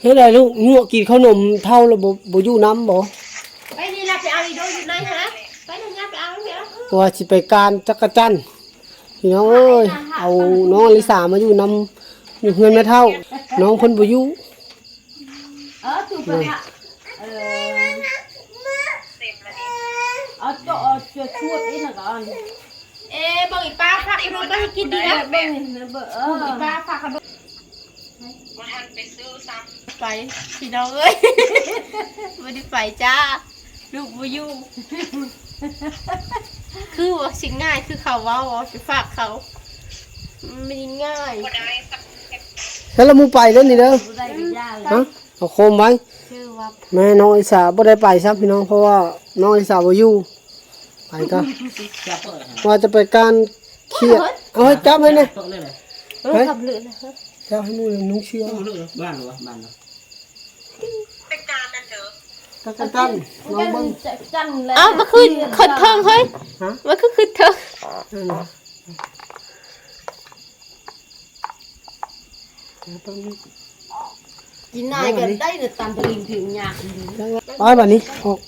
ເຮັດໃດລູກ? ຍົວະກິນເຂົ້າໜົມເຖົ້າແລ້ວບໍ່ ບໍ່ຢູ່ນຳບໍ່? ໄປນີ້ລະ ໄປເອົາອີໂດຢູ່ໃນຫັ້ນນະ ໄປນີ້ລະ ໄປເອົາ ໄປເອົາ ວ່າຊິໄປການຈັກກະຈັ່ນ ພີ່ນ້ອງເອີຍ. ເອົານ້ອງອະລິສາມາຢູ່ນຳ ຢູ່ເຮືອນແມ່ເຖົ້າ ນ້ອງເພິ່ນບໍ່ຢູ່. ເອີ ຕູໄປຫາ ເອີ ເອົາໂຕ ເອົາເສື້ອຊູດອີກນະກ່ອນ. ເອ ເບິ່ງອີປ້າຝາກຂະໜົມມາໃຫ້ກິນດີນະ ເບິ່ງນີ້ ເບິ່ງ ເອີ ອີປ້າຝາກຂະໜົມ. ບໍ່ທັນໄປຊື້ຊ້ຳ ໄປ ພີ່ນ້ອງເອີຍ ບໍ່ໄດ້ໄປຈ້າ ລູກບໍ່ຢູ່. ຄືວ່າຊິງ່າຍ ຄືເຂົາເວົ້າ ເອົາໄປຝາກເຂົາ ມັນບໍ່ໄດ້ງ່າຍ. ບໍ່ໄດ້ ຊັ້ນລະໝູ່ໄປເດີ້ນີ້ເດີ້ ບໍ່ໄດ້ກໍຢ່າແລ້ວ ຮະ ເອົາໂຄມໄວ້ ຊື່ວ່າ ແມ່ນ້ອງອະລິສາບໍ່ໄດ້ໄປຊ້ຳ ພີ່ນ້ອງ ເພາະວ່ານ້ອງອະລິສາບໍ່ຢູ່. ໄປກໍ ຈັບເປີດ ວ່າຈະໄປການຂຽດ ເອົາໃຫ້ຈັບໃຫ້ແດ່ ເອີ ເຮີ້ຍ ຂັບເລີຍນະ ເຮີ້ຍ ຈັບໃຫ້ໝູ່ນຸ່ງເສື້ອ ເຮີ້ຍ ບ້ານວະ ບ້ານວະ ໄປການນັ້ນເດີ ຈັກກະຈັ່ນ ລອງເບິ່ງ ຈັກກະຈັ່ນແລ້ວ ເອົາ ມັນຄືຂຶ້ນເທິງເຮີ້ຍ ຮະ ມັນຄືຂຶ້ນເທິງ ນັ້ນນະ ກິນນາຍກໍໄດ້ນະ ຕຳປະລິງເຖິງຍາກ ໄປບາດນີ້ອອກ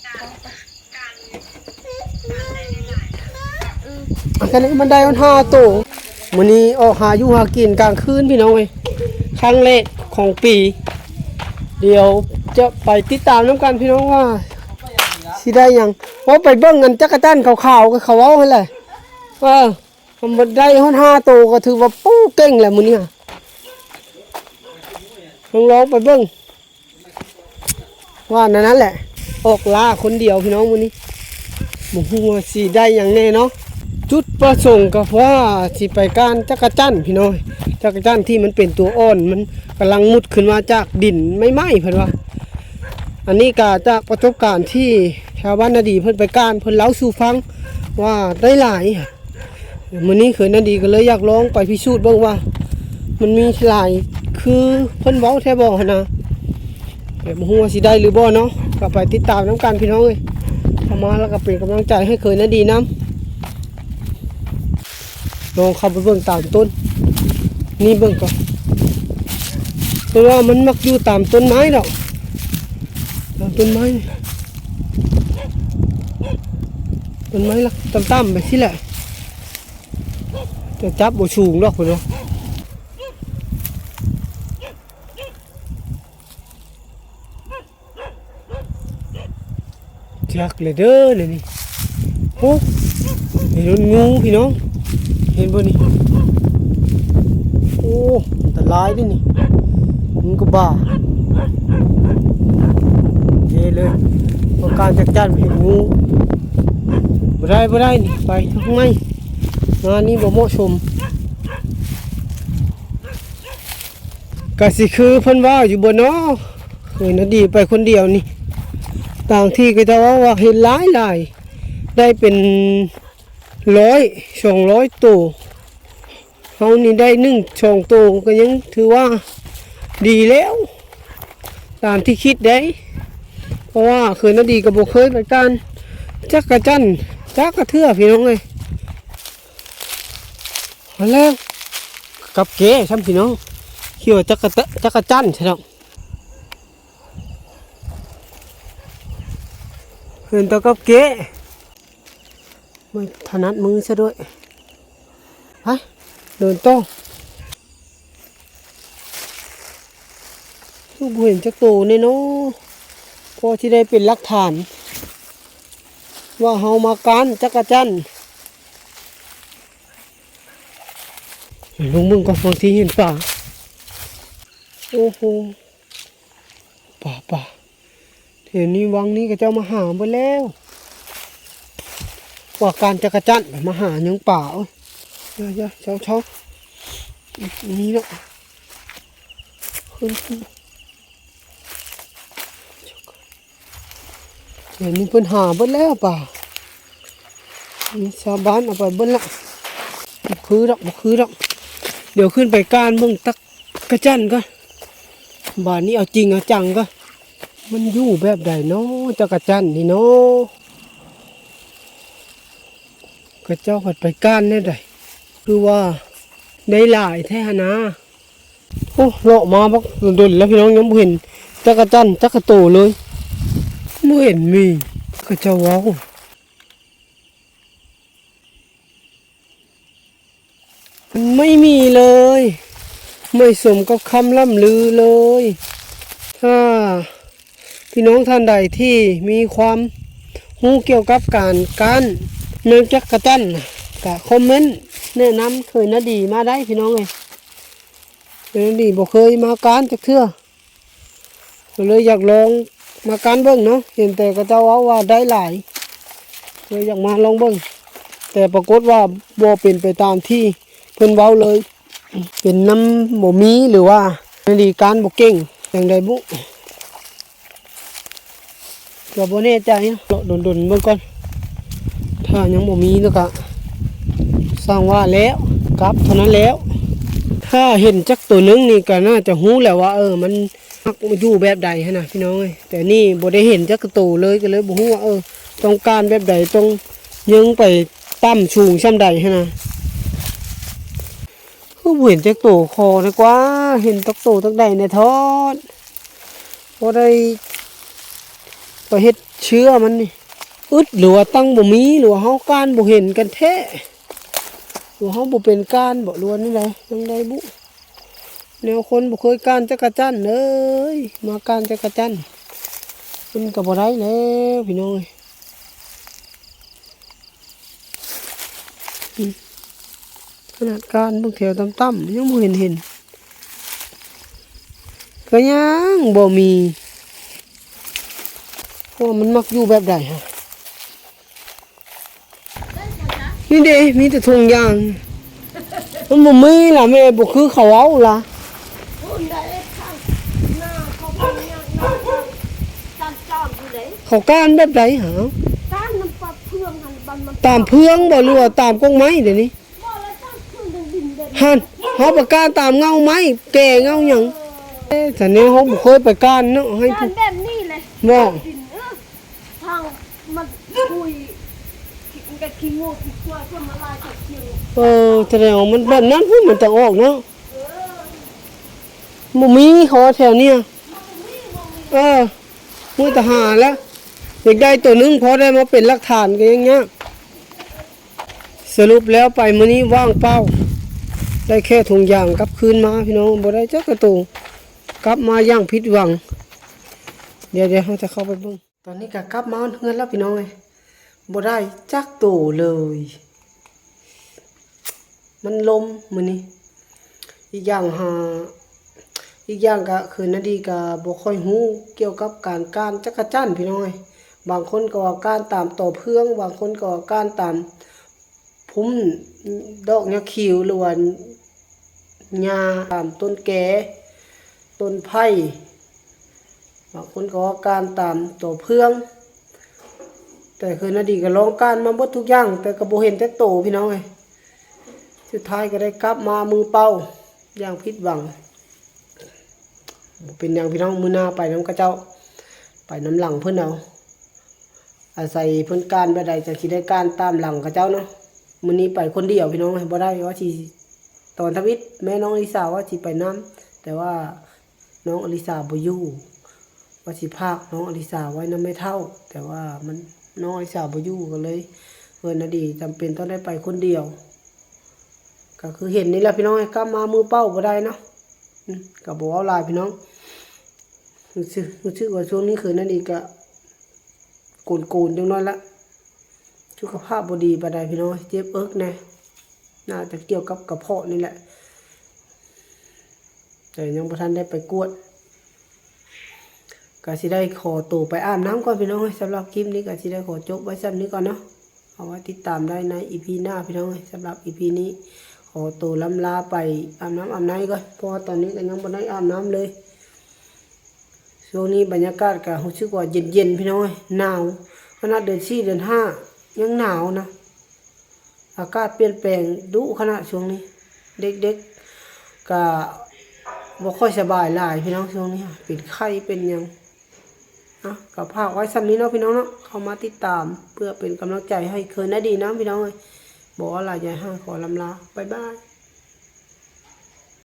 ອັນນີ້ມັນໄດ້ຮອດຫ້າໂຕ. ມື້ນີ້ອອກຫາຢູ່ຫາກິນກາງຄືນ ພີ່ນ້ອງເອີຍ ຄັ້ງແລກຂອງປີ. ດຽວຈະໄປຕິດຕາມນຳກັນ ພີ່ນ້ອງ ວ່າຊິໄດ້ຫຍັງ. ໂອ້ ໄປເບິ່ງອັນຈັກກະຈັ່ນຂາວໆ ທີ່ເຂົາເວົ້າຫັ້ນແຫຼະ ເອີ. ມັນບໍ່ໄດ້ຮອດຫ້າໂຕກໍຖືວ່າ ໂອ້ ເກັ່ງແລ້ວມື້ນີ້ ລອງ ລອງໄປເບິ່ງ ວ່າແນວນັ້ນແຫຼະ. ອອກລ່າຄົນດຽວ ພີ່ນ້ອງ ມື້ນີ້ ບໍ່ຮູ້ວ່າຊິໄດ້ຫຍັງແດ່ເນາະ. ຈຸດປະສົງກໍວ່າຊິໄປການຈັກກະຈັ່ນ ພີ່ນ້ອງ ຈັກກະຈັ່ນທີ່ມັນເປັນຕົວອ່ອນ ມັນກຳລັງມຸດຂຶ້ນມາຈາກດິນໃໝ່ໆ ເພິ່ນວ່າ. ອັນນີ້ກໍຈາກປະສົບການທີ່ຊາວບ້ານນາດີເພິ່ນໄປການ ເພິ່ນເລົ່າສູ່ຟັງວ່າໄດ້ຫຼາຍ. ມື້ນີ້ເຂີນນາດີກໍເລີຍຢາກລອງໄປພິສູດເບິ່ງວ່າ ມັນມີຫຼາຍຄືເພິ່ນເວົ້າແທ້ບໍ່ຫັ້ນນະ. ແຕ່ບໍ່ຮູ້ວ່າຊິໄດ້ຫຼືບໍ່ເນາະ ກໍໄປຕິດຕາມນຳກັນ ພີ່ນ້ອງເອີຍ. ເຂົ້າມາແລ້ວກໍເປັນກຳລັງໃຈໃຫ້ເຂີນນາດີນຳ. ລອງເຂົ້າໄປເບິ່ງຕາມຕົ້ນນີ້ເບິ່ງກ່ອນ ເພາະວ່າມັນມັກຢູ່ຕາມຕົ້ນໄມ້ດອກ ຕາມຕົ້ນໄມ້ ຕົ້ນໄມ້ລະຕ່ຳໆ ໄປຊີ້ແຫຼະ. ແຕ່ຈັບບໍ່ສູງດອກເພິ່ນວ່າ. ຈັກແຫຼະເດີ້ນີ້ ໂອ້ ເຫັນມັນງູພີ່ນ້ອງ ເຫັນບໍ່ນີ້? ໂອ້ ອັນຕະລາຍເດ້ນີ້ ງູກະບາ ເດເລີຍ ບໍ່ກ້າຈັກຈ້ານເຫັນງູ ບໍ່ໄດ້ ບໍ່ໄດ້ນີ້ ໄປທາງໃໝ່ ງານນີ້ບໍ່ເໝາະສົມ. ກະຊິຄືເພິ່ນວ່າຢູ່ບໍ່ນໍ ເອີ ນາດີໄປຄົນດຽວນີ້ ຕ່າງທີ່ເຂົາເຈົ້າເວົ້າວ່າເຫັນຫຼາຍໆ ໄດ້ເປັນຮ້ອຍ ສອງຮ້ອຍໂຕ ເຮົານີ້ໄດ້ໜຶ່ງສອງໂຕ ກໍຍັງຖືວ່າດີແລ້ວ ຕາມທີ່ຄິດເດ້ ເພາະວ່າເຂີນນາດີກໍບໍ່ເຄີຍໄປການຈັກກະຈັ່ນຈັກກະເທື່ອ ພີ່ນ້ອງເອີຍ. ເອົາແລ້ວ ກັບແກ້ຊ້ຳພີ່ນ້ອງ ຄິດວ່າຈັກກະຕະ ຈັກກະຈັ່ນຊະດອກ ເຫັນແຕ່ກັບແກ້ ບໍ່ຖະໜັດມືຊະດ້ວຍ ໄປ ເດີນຕໍ່. ຄືບໍ່ເຫັນຈັກໂຕແດ່ເນາະ ພໍທີ່ໄດ້ເປັນຫຼັກຖານວ່າເຮົາມາການຈັກກະຈັ່ນ. ລົງເບິ່ງກ່ອນ ບາງທີເຫັນປາ. ໂອ້ໂຫ ປາ ປາ. ແຖວນີ້ວັງນີ້ເຂົາເຈົ້າມາຫາເບິດແລ້ວ ວ່າການຈັກກະຈັ່ນ ມາຫາຫຍັງປາ. ໂອ້ຍ ຢ່າໆ ເຊົາໆ ນີ້ເນາະ ຂຶ້ນ ຂຶ້ນ ແຖວນີ້ເພິ່ນຫາເບິດແລ້ວປາ ນີ້ຊາວບ້ານເອົາໄປເບິດລະ ບໍ່ຄືດອກ ບໍ່ຄືດອກ. ດຽວຂຶ້ນໄປການເບິ່ງຈັກ ກະຈັ່ນກໍ ບາດນີ້ເອົາຈິງເອົາຈັງກໍ ມັນຢູ່ແບບໃດເນາະ ຈັກກະຈັ່ນນີ້ເນາະ ເຂົາເຈົ້າພັດໄປການແນວໃດ ຄືວ່າໄດ້ຫຼາຍແທ້ຫັ້ນນາ. ໂອ້ ເລາະມາບັກດົນແລ້ວພີ່ນ້ອງ ຍັງບໍ່ເຫັນຈັກກະຈັ່ນຈັກກະໂຕເລີຍ. ບໍ່ເຫັນມີ ເຂົາເຈົ້າເວົ້າ ມັນໄມ່ມີເລີຍ ໄມ່ສົມກັບຄຳລ່ຳລືເລີຍ. ຖ້າພີ່ນ້ອງທ່ານໃດທີ່ມີຄວາມຮູ້ກ່ຽວກັບການກ້ານແມງຈັກກະຈັ່ນນະ ກະຄອມເມັນແນະນຳເຄີຍນາດີມາໄດ້ພີ່ນ້ອງເອີຍ. ເຄີຍນາດີບໍ່ເຄີຍມາກ້ານຈັກເທື່ອ ກໍເລີຍຢາກລອງມາກ້ານເບິ່ງເນາະ. ເຫັນແຕ່ເຂົາເຈົ້າເວົ້າວ່າໄດ້ຫຼາຍ ເລີຍຢາກມາລອງເບິ່ງ ແຕ່ປາກົດວ່າບໍ່ເປັນໄປຕາມທີ່ເພິ່ນເວົ້າເລີຍ. ເປັນນຳບໍ່ມີ ຫຼືວ່ານາດີກ້ານບໍ່ເກັ່ງຈັ່ງໃດບຸ ກໍບໍ່ແນ່ໃຈ. ເລາະດົນໆເບິ່ງກ່ອນ ຖ້າຍັງບໍ່ມີແລ້ວກະຊ່າງວ່າແລ້ວ ກັບເທົ່ານັ້ນແລ້ວ. ຖ້າເຫັນຈັກໂຕໜຶ່ງນີ້ກໍໜ້າຈະຮູ້ແລ້ວວ່າ ເອີ ມັນມັກຢູ່ແບບໃດຫັ້ນນະພີ່ນ້ອງເອີຍ. ແຕ່ນີ້ບໍ່ໄດ້ເຫັນຈັກໂຕເລີຍ ກໍເລີຍບໍ່ຮູ້ວ່າ ເອີ ຕ້ອງກ້ານແບບໃດ ຕ້ອງຍິງໄປຕ່ຳສູງຊ່ຳໃດຫັ້ນນະ. ຄືບໍ່ເຫັນຈັກໂຕ ຂໍແດ່ກວ່າ ເຫັນຈັກໂຕຈັກໃດແດ່ທອດ ພໍໄດ້ໄປເຮັດເຊື້ອມັນນີ້. ອຶດ ຫຼືວ່າຕັ້ງບໍ່ມີ ຫຼືວ່າເຮົາກ້ານບໍ່ເຫັນກັນແທ້ ຫຼືວ່າເຮົາບໍ່ເປັນກ້ານບໍ ຫຼືວ່າແນວໃດຈັ່ງໃດບຸ. ແນວຄົນບໍ່ເຄີຍກ້ານຈັກກະຈັ່ນເລີຍ ມາກ້ານຈັກກະຈັ່ນ ມັນກໍບໍ່ໄດ້ແລ້ວພີ່ນ້ອງເອີຍ. ອືມ ຂະໜາດກ້ານເບິ່ງແຖວຕ່ຳໆ ຍັງບໍ່ເຫັນເຫັນ ກໍຍັງບໍ່ມີ ເພາະວ່າມັນມັກຢູ່ແບບໃດຫະ. ນີ້ເດ້ ມີແຕ່ຖົງຢາງ ມັນບໍ່ມີລະ ແມ່ ບໍ່ຄືເຂົາເວົ້າລະ. ພຸ້ນໃດ ທາງໜ້າເຂົາເປັນຫຍັງນະ ຈາມໆຢູ່ເດ້. ເຂົາກ້ານແບບໃດຫາ? ກ້ານນຳປາເຟືອງຫັ້ນ ບ້ານມັນ ຕາມເຟືອງບໍ ຫຼືວ່າຕາມກົກໄມ້ດຽວນີ້? ບໍ່ລະ ຕາມເຟືອງທາງດິນເດ້. ຫັ້ນ ເຮົາໄປກ້ານຕາມເຫງົ້າໄມ້ແກ່ເຫງົ້າຫຍັງ. ເອີ ເອີ ແຕ່ແນວເຮົາບໍ່ເຄີຍໄປກ້ານເນາະ ໃຫ້ ກ້ານແບບນີ້ແຫຼະ ບໍ່ ດິນ ເອີ ທາງມັນຄຸຍ ມັນກໍຂີ້ງົວຂີ້ຄວາຍ ເພິ່ນມາລາຍກັບຂຽວ. ເອີ ແສດງວ່າມັນແບບນັ້ນພຸ້ນ ມັນຈະອອກເນາະ. ເອີ ບໍ່ມີ ເຂົາວ່າແຖວນີ້ ບໍ່ມີ ບໍ່ມີ. ເອີ ມີແຕ່ຫາແລ້ວ ຢາກໄດ້ໂຕໜຶ່ງ ພໍໄດ້ມາເປັນຫຼັກຖານກໍຍັງຍາກ. ສະຫຼຸບແລ້ວໄປມື້ນີ້ວ່າງເປົ່າ ໄດ້ແຄ່ຖົງຢາງກັບຄືນມາພີ່ນ້ອງ ບໍ່ໄດ້ຈັກກະໂຕ ກັບມາຢ່າງຜິດຫວັງ. ດຽວໆ ເຮົາຈະເຂົ້າໄປເບິ່ງ. ຕອນນີ້ກໍກັບມາຮອດເຮືອນແລ້ວພີ່ນ້ອງເອີຍ ບໍ່ໄດ້ຈັກໂຕເລີຍ ມັນລົມມື້ນີ້. ອີກຢ່າງຫາ ອີກຢ່າງກະຄືນາດີກະບໍ່ຄ່ອຍຮູ້ກ່ຽວກັບການກ້ານຈັກກະຈັ່ນພີ່ນ້ອງເອີຍ. ບາງຄົນກໍວ່າກ້ານຕາມຕໍເຟືອງ ບາງຄົນກໍວ່າກ້ານຕາມ ພຸ້ນດອກຫຍ້າຂິວ ຫຼືວ່າຫຍ້າຕາມຕົ້ນແກ ຕົ້ນໄຜ່ ບາງຄົນກໍວ່າກ້ານຕາມຕໍເຟືອງ. ແຕ່ຄືນາດີກໍລອງກ້ານມາເບິດທຸກຢ່າງ ແຕ່ກໍບໍ່ເຫັນຈັກໂຕພີ່ນ້ອງເອີຍ. ສຸດທ້າຍກໍໄດ້ກັບມາມືເປົ່າຢ່າງຜິດຫວັງ. ບໍ່ເປັນຫຍັງພີ່ນ້ອງ ມື້ໜ້າໄປນຳເຂົາເຈົ້າ ໄປນຳຫຼັງເພິ່ນເອົາ. ອາໄສເພິ່ນກ້ານແບບໃດ ກໍຊິໄດ້ກ້ານຕາມຫຼັງເຂົາເຈົ້າເນາະ. ມື້ນີ້ໄປຄົນດຽວພີ່ນ້ອງ ບໍ່ໄດ້ ວ່າຊິຕອນທຳອິດແມ່ນ້ອງອະລິສາວ່າຊິໄປນຳ ແຕ່ວ່ານ້ອງອະລິສາບໍ່ຢູ່ ວ່າຊິພາກນ້ອງອະລິສາໄວ້ນຳແມ່ເຖົ້າ ແຕ່ວ່າມັນ ນ້ອງອະລິສາບໍ່ຢູ່ ກໍເລີຍເພິ່ນນະດີຈຳເປັນຕ້ອງໄດ້ໄປຄົນດຽວ. ກໍຄືເຫັນນີ້ແຫຼະພີ່ນ້ອງ ກັບມາມືເປົ່າບໍ່ໄດ້ເນາະ. ອືມ ກໍບໍ່ເວົ້າຫຼາຍພີ່ນ້ອງ ຮູ້ສຶກ ຮູ້ສຶກວ່າຊ່ວງນີ້ຄືນາດີກະໂກນໆ ຈັກໜ້ອຍລະ ສຸຂະພາບບໍ່ດີປານໃດພີ່ນ້ອງ ເຈັບເອິກແດ່ ໜ້າຈະກ່ຽວກັບກະເພາະນີ້ແຫຼະ ແຕ່ຍັງບໍ່ທັນໄດ້ໄປກວດ. ກໍຊິໄດ້ຂໍໂຕໄປອາບນ້ຳກ່ອນພີ່ນ້ອງເອີຍ. ສຳລັບຄລິບນີ້ກໍຊິໄດ້ຂໍຈົບໄວ້ສ່ຳນີ້ກ່ອນເນາະ. ເອົາໄວ້ຕິດຕາມໄດ້ໃນອີພີໜ້າພີ່ນ້ອງເອີຍ. ສຳລັບອີພີນີ້ຂໍໂຕລ່ຳລາໄປອາບນ້ຳອາບໃນກ່ອນ ເພາະວ່າຕອນນີ້ກໍຍັງບໍ່ໄດ້ອາບນ້ຳເລີຍ. ຊ່ວງນີ້ບັນຍາກາດກໍຮູ້ສຶກວ່າເຢັນໆ ພີ່ນ້ອງເອີຍ ໜາວ ຂະໜາດເດືອນສີ່ເດືອນຫ້າຍັງໜາວນະ. ອາກາດປ່ຽນແປງດຸຂະໜາດຊ່ວງນີ້ ເດັກໆ ກະບໍ່ຄ່ອຍສະບາຍຫຼາຍພີ່ນ້ອງ ຊ່ວງນີ້ເປັນໄຂ້ເປັນຫຍັງ. ອະ ກໍຝາກໄວ້ສ່ຳນີ້ເນາະພີ່ນ້ອງເນາະ ເຂົ້າມາຕິດຕາມເພື່ອເປັນກຳລັງໃຈໃຫ້ເຄີຍນາດີນຳພີ່ນ້ອງເອີຍ. ບໍ່ວ່າຫຼາຍໃຫຍ່ ຂໍລຳລາ ບາຍບາຍ.